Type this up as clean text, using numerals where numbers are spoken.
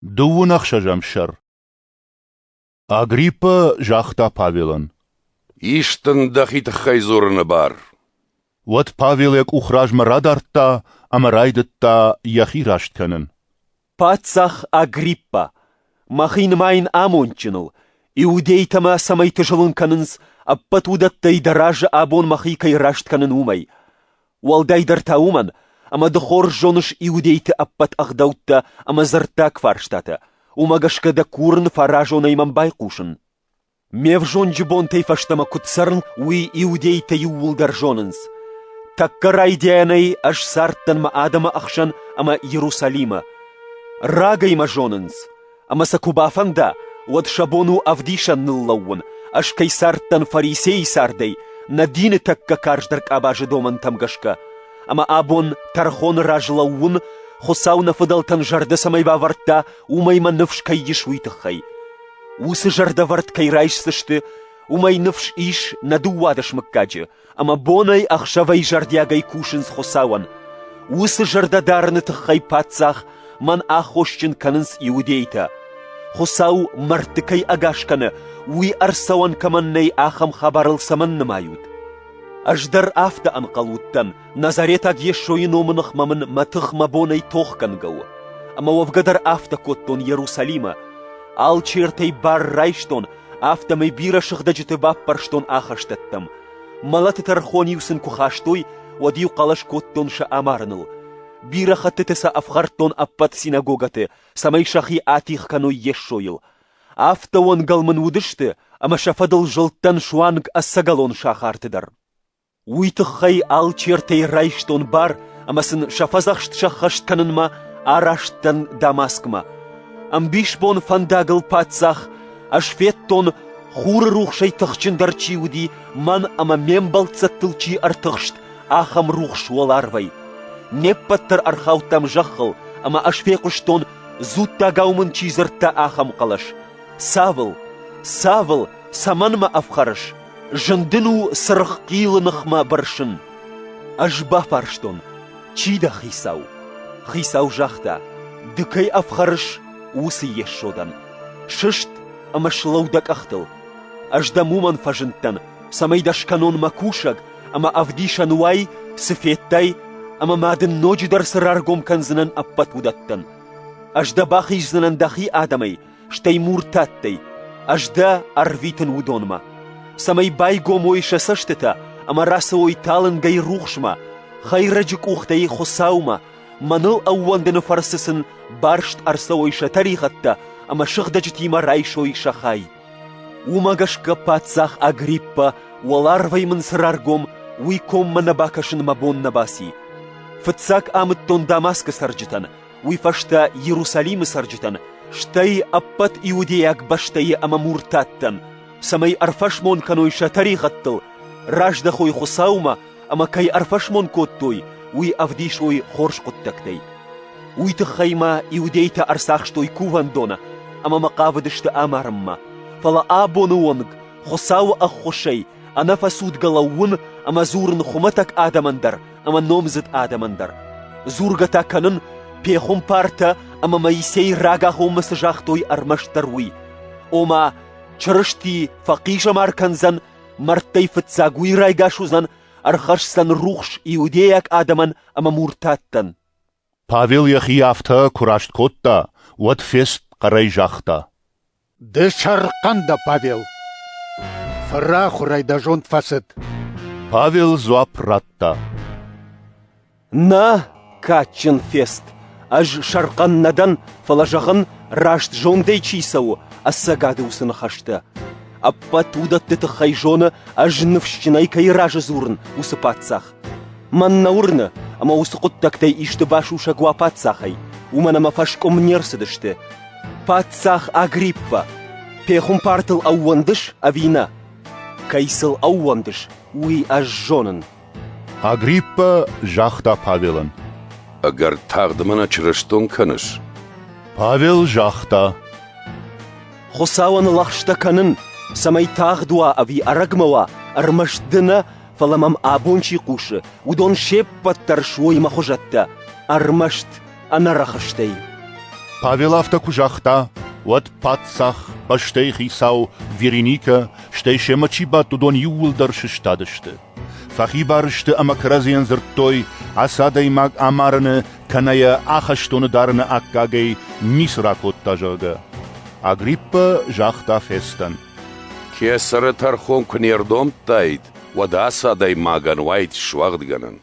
Дыууын ӕхсӕзӕм сӕр. Агриппа загъта Павелӕн: «Ис дын дӕхи тыххӕй дзурыны бар». Уӕд Павел йӕ къух размӕ радардта ӕмӕ райдыдта йӕхи раст кӕнын. Паддзах Агриппа, мӕхи нымайын амондджыныл, иудейтӕ мӕ цӕмӕйты зылын кӕнынц, ӕппӕт уыдӕттӕй дӕ разы абон мӕхи кӕй раст кӕнын, уымӕй. Уӕлдайдӕр та уымӕн, ӕмӕ ды хорз зоныс иудейты ӕппӕт ӕгъдӕуттӕ ӕмӕ дзырддаг фарстатӕ, уымӕ гӕсгӕ дӕ курын фӕразонӕй мӕм байхъусын. Ме взонджы бонтӕй фӕстӕмӕ куыд цӕрын, уый иудейтӕ иууылдӕр зонынц. Тӕккӕ райдианӕй ӕз цардтӕн мӕ адӕмы ӕхсӕн ӕмӕ Иерусалимы. Рагӕй мӕ зонынц, ӕмӕ сӕ куы бафӕнда, уӕд сӕ бон у ӕвдисӕн ныллӕууын, ӕз кӕй цардтӕн фарисейы цардӕй, нӕ дины тӕккӕ карздӕр къабазы домӕнтӕм гӕсгӕ. Ӕмӕ абон тӕрхоны раз лӕууын, Хуыцау нӕ фыдӕлтӕн зӕрдӕ цӕмӕй бавӕрдта, уымӕй мӕ ныфс кӕй ис, уый тыххӕй. Уыцы зӕрдӕвӕрд кӕй райсдзысты, уымӕй ныфс ис нӕ 12 мыггаджы, ӕмӕ бонӕй-ӕхсӕвӕй зӕрдиагӕй кусынц Хуыцауӕн. Уыцы зӕрдӕ дарыны тыххӕй паддзах мӕн аххосджын кӕнынц иудейтӕ. Хуыцау мӕрдты кӕй ӕгас кӕны, уый ӕрцӕуӕн кӕмӕн нӕй, ахӕм хабарыл цӕмӕн нымайут? Ӕз дӕр афтӕ ӕнхъӕл уыдтӕн, Назаретаг Йесойы номы ныхмӕ мын мӕ тых мӕ бонӕй тохгӕнгӕ у. Ӕмӕ уӕвгӕ дӕр афтӕ кодтон Иерусалимы. Алчертӕй бар райстон, афтӕмӕй бирӕ сыгъдӕджыты баппӕрстон ахӕстӕттӕм. Мӕлӕты тӕрхон-иу сын куы хастой, уӕд-иу хъӕлӕс кодтон сӕ амарыныл. Бирӕ хӕттыты сӕ ӕфхӕрдтон ӕппӕт синагогӕты, цӕмӕй сӕхи атигъ кӕной Йесойыл. Афтӕ уӕнгӕл мын уыдысты, ӕмӕ сӕ фӕдыл зылдтӕн суанг ӕцӕгӕлон сахарты дӕр. Уый тыххӕй алчертӕй райстон бар ӕмӕ сын сӕ фӕдзӕхст сӕххӕст кӕнынмӕ араст дӕн Дамаскмӕ. Ӕмбисбон фӕндагыл паддзах ӕз федтон, хуры рухсӕй тыхджындӕр чи уыди, мӕн ӕмӕ ме мбӕлццӕттыл чи ӕртыхст, ахӕм рухс уӕларвӕй. Не ппӕт дӕр ӕрхаудтам зӕххыл, ӕмӕ ӕз фехъуыстон, дзуттагау мын чи дзырдта, ахӕм хъӕлӕс: «Савл, Савл, цӕмӕн мӕ ӕфхӕрыс? Зын дын у цыргъ хъилы ныхмӕ бырсын. Ӕз бафарстон, чи дӕ хицау? Хицау загъта, ды кӕй ӕфхӕрыс, уыцы Йесо дӕн. Сыст ӕмӕ слӕуу дӕ къӕхтыл. Ӕз дӕм уымӕн фӕзындтӕн, цӕмӕй дӕ скӕнон мӕ кусӕг ӕмӕ ӕвдисӕн уай, цы федтай, ӕмӕ ма дын ноджыдӕр цы раргом кӕндзынӕн ӕппӕт уыдӕттӕн. Ӕз дӕ бахиздзынӕн дӕхи адӕмӕй, стӕй муртаттӕй, ӕз дӕ ӕрвитын уыдонмӕ, цӕмӕй байгом уой сӕ цӕстытӕ ӕмӕ рацӕуой талынгӕй рухсмӕ, хӕйрӕджы къухтӕй Хуыцаумӕ, мӕныл ӕууӕндыны фӕрцы сын барст ӕрцӕуой сӕ тӕригъӕдтӕ ӕмӕ сыгъдӕджытимӕ райсой сӕ хай. Уымӕ гӕсгӕ паддзах Агриппа, уӕларвӕй мын цы раргом, уый коммӕ нӕ бакӕсын мӕ бон нӕ баци. Фыццаг амыдтон Дамаскы цӕрджытӕн, уый фӕстӕ Иерусалимы цӕрджытӕн, стӕй ӕппӕт иудейаг бӕстӕйы ӕмӕ муртаттӕн, цӕмӕй ӕрфӕсмон кӕной сӕ тӕригъӕдтыл, раздӕхой Хуыцаумӕ ӕмӕ кӕй ӕрфӕсмон кодтой, уый ӕвдисой хорз хъуыддӕгтӕй. Уый тыххӕй мӕ иудейтӕ ӕрцахстой кувӕндоны ӕмӕ мӕ хъавыдысты амарынмӕ, фӕлӕ абоны онг Хуыцауы ӕххуысӕй ӕнӕфӕцудгӕ лӕууын ӕмӕ дзурын хуымӕтӕг адӕмӕн дӕр ӕмӕ номдзыд адӕмӕн дӕр. Дзургӕ та кӕнын, пехуымпартӕ ӕмӕ Моисей рагагъоммӕ цы загътой, ӕрмӕстдӕр уый. Ома, Чырысти фӕхъизӕмар кӕндзӕн, мӕрдтӕй фыццаг уый райгас уыдзӕн, ӕрхӕсдзӕн рухс иудейаг адӕмӕн ӕмӕ муртаттӕн. Павел йӕхи афтӕ куы раст кодта, уӕд Фест хъӕрӕй загъта: Ды сӕрхъӕн дӕ, Павел! Фырахуырӕй дӕ зонд фӕцыд. Павел дзуапп радта: Нӕ, кадджын Фест, ӕз сӕрхъӕн нӕ дӕн, фӕлӕ зӕгъын, раст зондӕй чи цӕуы, ӕцӕгады уыцы ныхӕстӕ. Ӕппӕт уыдӕтты тыххӕй зоны, ӕз ныфсджынӕй кӕй разы дзурын, уыцы паддзах. Мӕн нӕ уырны, ӕмӕ уыцы хъуыддӕгтӕй исты басусӕг уа паддзахӕй, уымӕн ӕмӕ фӕскъуым не рцыдысты. Паддзах Агриппа, пехуымпартыл ӕууӕндыс ӕви нӕ? Кӕй сыл ӕууӕндыс, уый ӕз зонын. Агриппа загъта Павелӕн: Ӕгӕр тагъд мӕ нӕ чырыстон кӕныс? Павел загъта: Хуыцауӕн лӕгъстӕ кӕнын, цӕмӕй тагъд уа ӕви ӕрӕгмӕ уа, ӕрмӕст ды нӕ, фӕлӕ мӕм абон чи хъусы, уыдон се ппӕт дӕр суой мӕ хуызӕттӕ, ӕрмӕст ӕнӕрӕхыстӕй. Павел афтӕ куы загъта, уӕд паддзах, бӕстӕйы хицау Вереникӕ, стӕй семӕ чи бадт, уыдон иууылдӕр сыстадысты. Фӕхибар сты ӕмӕ кӕрӕдзийӕн дзырдтой, ацы адӕймаг амарыны кӕнӕ йӕ ахӕстоны дарыны аккагӕй ницы ракодта, зӕгъгӕ. Агриппа загъта Фестӕн: Кесӕры тӕрхон куы не рдомдтаид, уӕд ацы адӕймагӕн уаид суӕгъдгӕнӕн.